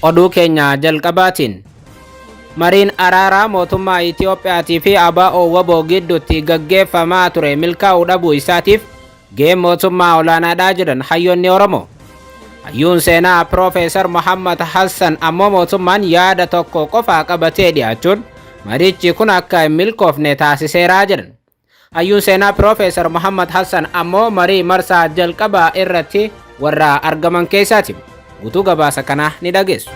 Oduu keenya jalqabaatiin mariin araaraa mootummaa Itiyoophiyaatii fi ABO WBO gidduutti gaggeeffamaa ture milkaa'uu dhabuu isaatiif gaheen mootummaa olaanaadha jedhan hayyoonni Oromoo. Hayyuun seenaa Piroofeesar Muhammad Hassan ammoo mootummaan yaada tokko qofa qabatee dhiyaachuun marichi kun akka hin milkoofne taasiseera jedhan. Hayyuun seenaa Piroofeesar Muhammad Hassan ammoo marii marsaa jalqabaa irratti warra argaman keessaati. Guutuu gabaasa kanaa ni dhageessu.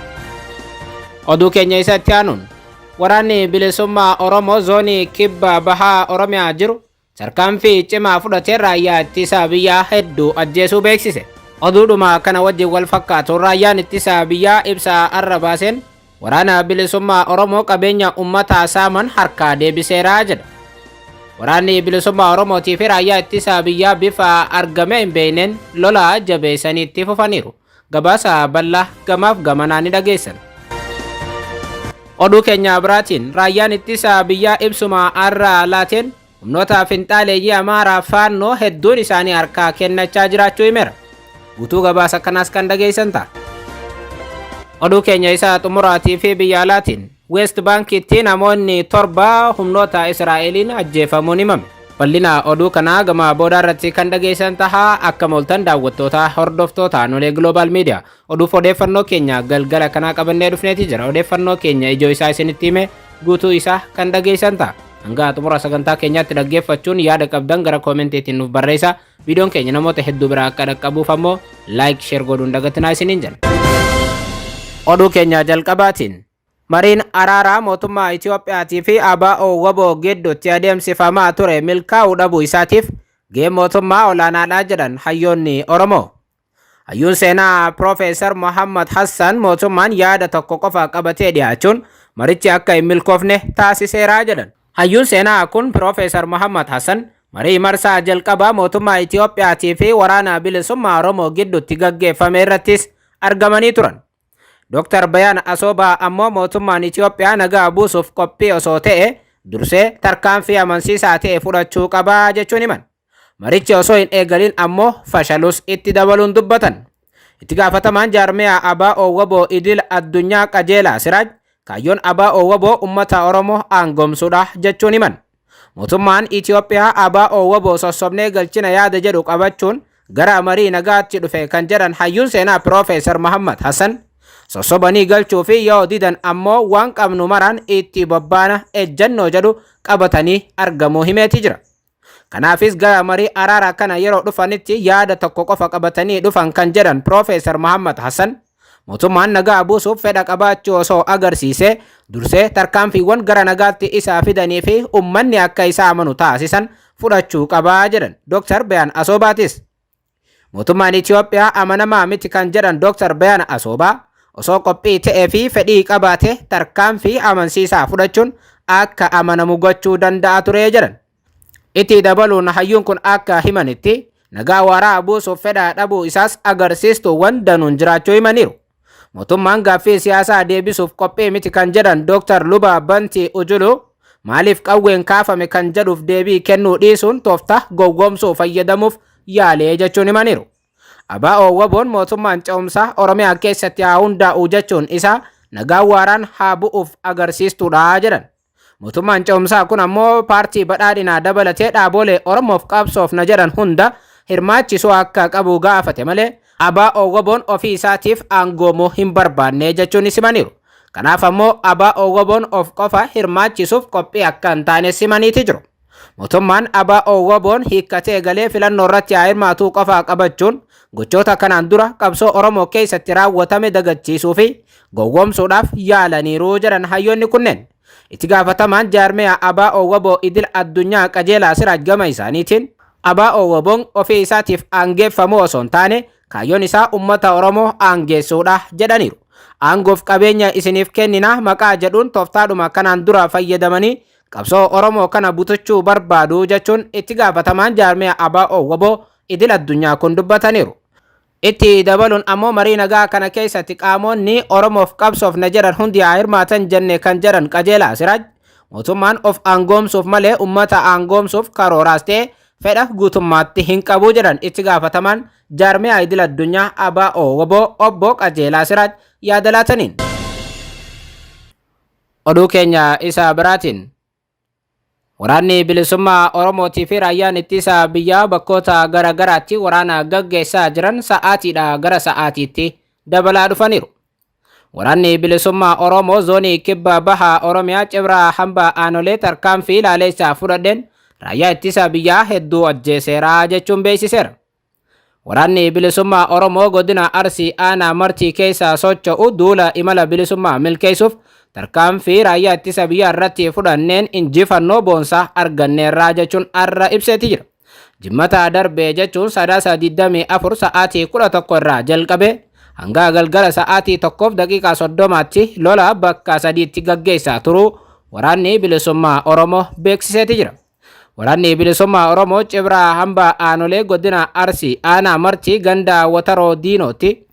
Oduu keenya isatti aanuun waraanni bilisummaa Oromoo zoonii kibba bahaa Oromiyaa jiru tarkaanfii cimaa fudhatee raayyaa ittisa biyyaa hedduu ajjeesuu beeksise. Oduudhuma kana wajjin wal fakkaatuun raayyaan ittisa biyyaa ibsa arra baaseen waraana bilisummaa Oromoo qabeenya uummataa saaman harkaa deebiseera jedha. Waraanni bilisummaa Oromootii fi raayyaa ittisa biyyaa bifa argame hin beekneen lola jabeessanii itti fufaniiru. Gabaasa bal'aa gamaaf gamanaa ni dhageessan. Oduu keenya biraatiin raayyaan ittisa biyyaa ibsuma arra laateen humnoota finxaaleeyyii Amaaraa Faannoo hedduun isaanii harkaa kennachaa jiraachuu himeera. Guutuu gabaasa kanaas kan dhageessan ta'a. Oduu keenya isa xumuraatii fi biyya alaatiin West Baankitti namoonni 7 humnoota Israa'eliin ajjeefamuun himame. Bal'ina oduu kanaa gama boodaa irratti kan dhageessan taha. Akka mooltan daawwattoota hordoftoota Noolee Global Media, oduuf odeeffannoo keenya galgala kanaa qabannee dhufneeti jira. Odeeffannoo keenya ijoo isaa isinitti hime guutuu isaa kan dhageessan ta'a. Hanga xumura sagantaa keenyaatti dhaggeeffachuun yaada qabdan gara koomentiitiin nuuf barreessa. Viidiyoon keenya namoota hedduu biraa akka dhaqqabuuf ammoo like, share godhuun dagatinaa isiniin jenna. Oduu keenya jalqabaatiin mariin araaraa mootummaa Itiyoophiyaatii fi ABO WBO gidduutti adeemsifamaa ture milkaa'uu dhabuu isaatiif gaheen mootummaa olaanaadha jedhan hayyoonni Oromoo. Hayyuun seenaa Piroofeesar Muhammad Hassan mootummaan yaada tokko qofa qabatee dhiyaachuun marichi akka hin milkoofne taasiseera jedhan. Hayyuun seenaa kun Piroofeesar Muhammad Hassan marii marsaa jalqabaa mootummaa Itiyoophiyaatii fi waraana bilisummaa Oromoo gidduutti gaggeeffame irrattis argamanii turan. Dr. Bayaan Asoobaa ammoo mootummaan Itiyoophiyaa nagaa buusuuf qophii osoo ta'e dursee tarkaanfii amansiisaa ta'e fudhachuu qabaa jechuun himan. Marichi osoo hin eegalin ammoo fashalus itti dabaluun dubbatan. Itti gaafatamaan jaarmiyaa ABO WBO idil addunyaa Qajeelaa Siraaj kaayyoon ABO WBO uummata Oromoo aangomsuudha jechuun himan. Mootummaan Itiyoophiyaa ABO WBO sossobnee galchina yaada jedhu qabachuun gara marii nagaatti dhufe kan jedhan hayyuun seenaa Piroofeesar Muhammad Hassan sossobanii galchuu fi yoo didan ammoo waan qabnu maraan itti bobbaana ejjennoo jedhu qabatanii argamuu himeeti jira. Kanaafis gara marii araara kana yeroo dhufanitti yaada tokko qofa qabatanii dhufan kan jedhan Piroofeesar Muhammad Hassan mootummaan nagaa buusuuf fedha qabaachuu osoo agarsiise dursee tarkaanfiiwwan gara nagaatti isaa fidanii fi uummanni akka isa amanu taasisan fudhachuu qabaa jedhan Dr. Bayaan Asoobaatis. Mootummaan Itiyoophiyaa amanamaa miti kan jedhan Dr. Bayaan Asoobaa osoo qophii ta'ee fi fedhii qabaate tarkaanfii amansiisaa fudhachuun akka amanamu gochuu danda'a ture jedhan. Itti dabaluun hayyuun kun akka himanitti nagaa waaraa buusuuf fedha dhabuu isaas agarsiistuuwwan danuun jiraachuu himaniiru. Mootummaan gaaffii siyaasaa deebisuuf qophii miti kan jedhan Dr. Luba Bantii Ujulu maaliif qawween kaafame kan jedhuuf deebii kennuu dhiisuun tooftaa gowwoomsuu fayyadamuuf yaalee jechuun himaniiru. ABO WBOn mootummaan ce'umsaa Oromiyaa keessatti haa hundaa'u jechuun isaa nagaa waaraan haa bu'uuf agarsiistuudha jedhan. Mootummaan ce'umsaa kun ammoo paartii badhaadhinaa dabalatee dhaabolee Oromoof qabsoofna jedhan hunda hirmaachisuu akka qabu gaafate malee ABO WBOn ofii isaatiif aangoomuu hin barbaanne jechuun himaniiru. Kanaaf ammoo ABO WBOn of qofa hirmaachisuuf qophii akka hin taane simaniiti jiru. Mootummaan ABO WBOn hiikkatee galee filannoo irratti haa hirmaatuu qofa qabachuun gochoota kanaan dura qabsoo Oromoo keessatti raawwatame dagachiisuu fi gowwoomsuudhaaf yaalaniiru jedhan hayyoonni kunneen. Itti gaafatamaan jaarmiyaa ABO WBO idil addunyaa Qajeelaa Siraaj gama isaaniitiin ABO WBOn ofii isaatiif aangeeffamuu osoo hin taane kaayyoon isaa uummata Oromoo aangeessuudha jedhaniiru. Aangoof qabeenya isiniif kennina maqaa jedhuun tooftaadhuma kanaan dura fayyadamanii qabsoo Oromoo kana butuchuu barbaadu jechuun itti gaafatamaan jaarmiyaa ABO WBO idil addunyaa kun dubbataniiru. Itti dabaluun ammoo marii nagaa kana keessatti qaamonni Oromoof qabsoofna jedhan hundi haa hirmaatan jenne kan jedhan Qajeelaa Siraaj mootummaan of aangoomsuuf malee uummata aangoomsuuf karooraas ta'e fedha guutummaatti hin qabu jedhan itti gaafatamaan jaarmiyaa idil addunyaa ABO WBO obbo Qajeelaa Siraaj yaada laataniin. Oduu keenya isa biraatiin, waraanni bilisummaa Oromootii fi raayyaan ittisa biyyaa bakkoota garaagaraatti waraana gaggeessaa jiran sa'aatiidha gara sa'aatiitti dabalaa dhufaniiru. Waraanni bilisummaa Oromoo zoonii kibba baha Oromiyaa Cibraa hambaa aanolee tarkaanfii laaleessaa fudhadheen raayyaa ittisa biyyaa hedduu ajjeeseera jechuun beeksiseera. Waraanni bilisummaa Oromoo godina Arsii aanaa Martii keessa socho'u duula imala bilisummaa milkeessuuf tarkaanfii raayyaa ittisa biyyaa irratti fudhanneen injifannoo boonsaa arganneerraa jechuun arra ibseeti jira. Jimmata darbe jechuun Sadaasa 24 sa'aatii 11 irraa jalqabe hanga galgala sa'aatii 1:30tti lola bakka sadiitti gaggeessaa turuu waraanni bilisummaa Oromoo beeksiseeti jira. Waraanni bilisummaa Oromoo Cibraa hambaa aanolee godina Arsii aanaa Martii ganda Wataroo Diinootti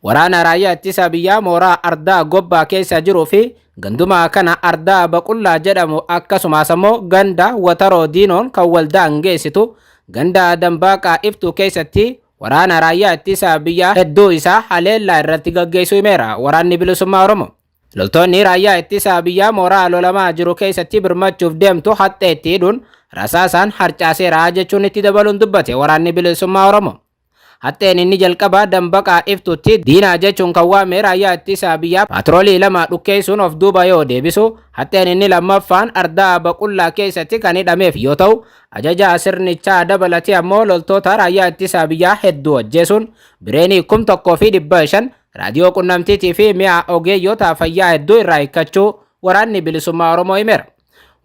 waraana raayyaa ittisa biyyaa mooraa Ardaa Gobbaa keessa jiruu fi ganduma kana Ardaa Baqullaa jedhamu, akkasumas ammoo ganda Wataroo Diinoon kan waldaan geessitu ganda Dambaaqaa Iftuu keessatti waraana raayyaa ittisa biyyaa hedduu isaa haleellaa irratti gaggeessuu himeera waraanni bilisummaa Oromoo. Loltoonni raayyaa ittisa biyyaa mooraa lolamaa jiru keessatti birmachuuf deemtu haxxeetti hidhuun rasaasaan harcaaseera jechuun itti dabaluun dubbate waraanni bilisummaa Oromoo. Haxxeen inni jalqabaa Dambaqaa Iftutti diinaa jechuun kan waame raayyaa ittisa biyyaa paatroolii lama dhukkeessuun of duuba yoo deebisu, haxxeen inni lammaffaan Ardaa Baqullaa keessatti kan hidhameef yoo ta'u, ajaja sirnichaa dabalatee ammoo loltoota raayyaa ittisa biyyaa hedduu ajjeesuun bireenii 1500, raadiyoo qunnamtiitii fi mi'a ogeeyyota fayyaa hedduu irraa hiikkachuu waraanni bilisummaa Oromoo himeera.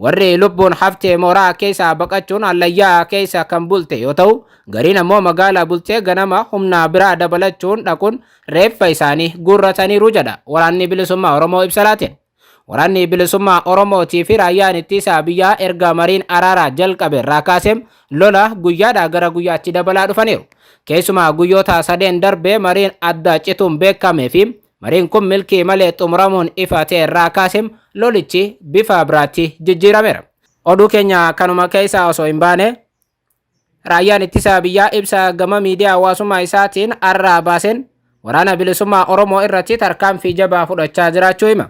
Warri lubbuun haftee mooraa keessaa baqachuun hallayyaa keessa kan bulte yoo ta'u, gariin ammoo magaalaa bultee ganama humna biraa dabalachuun dhaquun reeffa isaanii guurrataniiru jedha waraanni bilisummaa Oromoo ibsa laateen. Waraanni bilisummaa Oromootii fi raayyaan ittisa biyyaa erga mariin araaraa jalqabe irraa kaasee lola guyyaadhaa gara guyyaatti dabalaa dhufaniiru. Keessumaa guyyoota sadeen darbee mariin adda cituun beekamee fi mariin kun milkii malee xumuramuun ifa ta'e irraa kaasee lolichi bifa biraatti jijjiirameera. Oduu keenya kanuma keessaa osoo hin baane, raayyaan ittisa biyyaa ibsa gama miidiyaa hawaasummaa isaatiin arraa baaseen waraana bilisummaa Oromoo irratti tarkaanfii jabaa fudhachaa jiraachuu hima.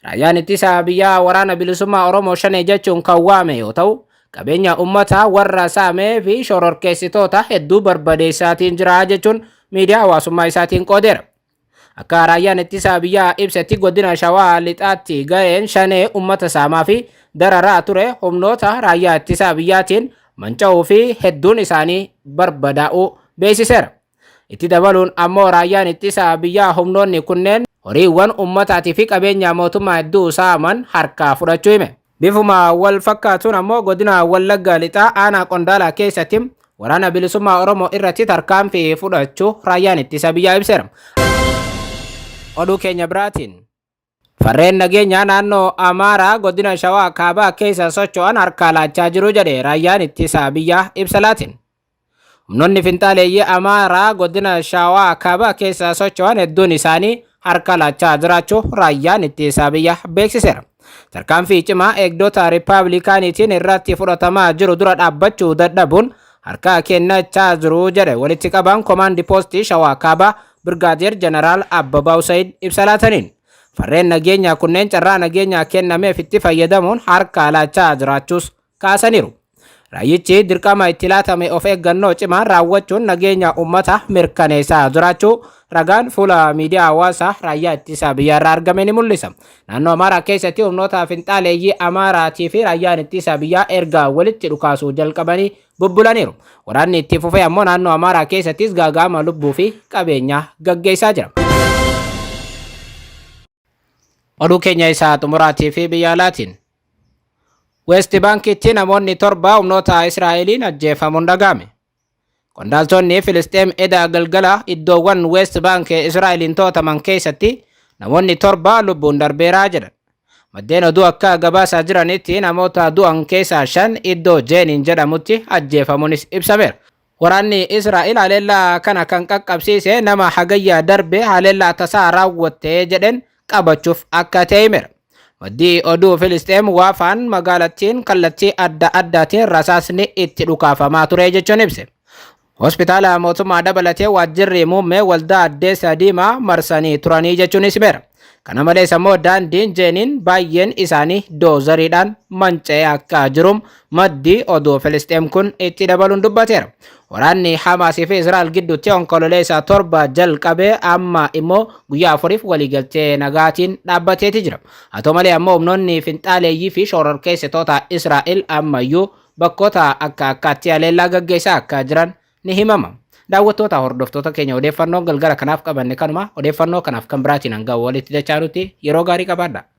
Raayyaan ittisa biyyaa waraana bilisummaa Oromoo shanee jechuun kan waame yoo ta'u, qabeenya uummataa warra saamee fi shororkeessitoota hedduu barbadeessaatiin jira jechuun miidiyaa hawaasummaa isaatiin qoodeera. Akka raayyaan ittisa biyyaa ibsetti, godina Shawaa Lixaatti ga'een shanee uummata saamaa fi dararaa ture humnoota raayyaa ittisa biyyaatiin manca'uu fi hedduun isaanii barbadaa'uu beeksiseera. Itti dabaluun ammoo raayyaan ittisa biyyaa humnoonni kunneen horiiwwan uummataatii fi qabeenya mootummaa hedduu saaman harkaa fudhachuu hime. Bifuma wal fakkaatuun ammoo godina Wallagga Lixaa aanaa Qondaalaa keessatti waraana bilisummaa Oromoo irratti tarkaanfii fudhachuu raayyaan ittisa biyyaa ibseera. Oduu keenya biraatiin, farreen nageenyaa naannoo Amaaraa godina Shawaa Kaabaa keessa socho'an harkaa laachaa jiru jedhe raayyaan ittisa biyyaa ibsa laatiin. Humnoonni finxaaleeyyii Amaaraa godina Shawaa Kaabaa keessa socho'an hedduun isaanii harka laachaa jiraachuu raayyaan ittisa biyyaa beeksiseera. Tarkaanfii cimaa eegdota Riippaabilikaaniitiin irratti fudhatamaa jiru dura dhaabbachuu dadhabuun harka kennachaa jiru jedhe walitti qabaan koomaandi poostii Shawaa Kaabaa Birgaadeer Jeneraal Abbabaa Sayid ibsa laataniin. Farreen nageenyaa kunneen carraa nageenyaa kennameef itti fayyadamuun harka laachaa jiraachuus kaasaniiru. Raayyichi dirqama itti laatame of eeggannoo cimaan raawwachuun nageenya uummata mirkaneessaa jiraachuu ragaan fuula miidiyaa hawaasaa raayyaa ittisa biyyaarraa argame ni mul'isa. Naannoo Amaaraa keessatti humnoota finxaaleeyyii Amaaraatii fi raayyaan ittisa biyyaa erga walitti dhukaasuu jalqabanii bubbulaniiru. Waraanni itti fufee ammoo naannoo Amaaraa keessattis gaaga'ama lubbuu fi qabeenyaa gaggeessaa jira. Oduu keenya isaa xumuraatii fi biyya alaatiin, West Baankitti namoonni 7 humnoota Israa'eliin ajjeefamuun dhaga'ame. Qondaaltonni Filisxeem eda galgala iddoowwan West Bank Israa'eliin to'ataman keessatti namoonni 7 lubbuun darbeeraa jedhan. Maddeen oduu akka gabaasaa jiranitti namoota du'an keessaa 5 iddoo Jeeniin jedhamutti ajjeefamuunis ibsameera. Waraanni Israa'el haleellaa kana kan qaqqabsiise nama hagayya darbe haleellaa tasaa raawwatte jedhen qabachuuf akka ta'e himeera. Maddii oduu Filisxeem Waafaan magaalattiin kallattii adda addaatiin rasaasni itti dhukaafamaa ture jechuun ibse. Hospitaala mootummaa dabalatee waajjirri muummee waldaa addeessa diimaa marsanii turanii jechuunis himeera. Kana malees ammoo daandiin Jeeniin baay'een isaanii doozariidhaan manca'ee akka jirum maddi oduu Filisxeem kun itti dabaluun dubbateera. Waraanni Hamaasii fi Israa'el gidduutti Onkololeessa 7 jalqabee amma immoo guyyaa afuriif waliigaltee nagaatiin dhaabbateeti jira. Haa ta'u malee ammoo humnoonni finxaaleeyyii fi shororkeessitoota Israa'el ammayyuu bakkoota akka akkaatti haleellaa gaggeessaa akka jiran ni himama. Daawwattoota hordoftoota keenya, odeeffannoon galgala kanaaf qabanne kanuma. Odeeffannoo kanaaf kan biraatiin hanga walitti dachaanutti yeroo gaarii qabaadha.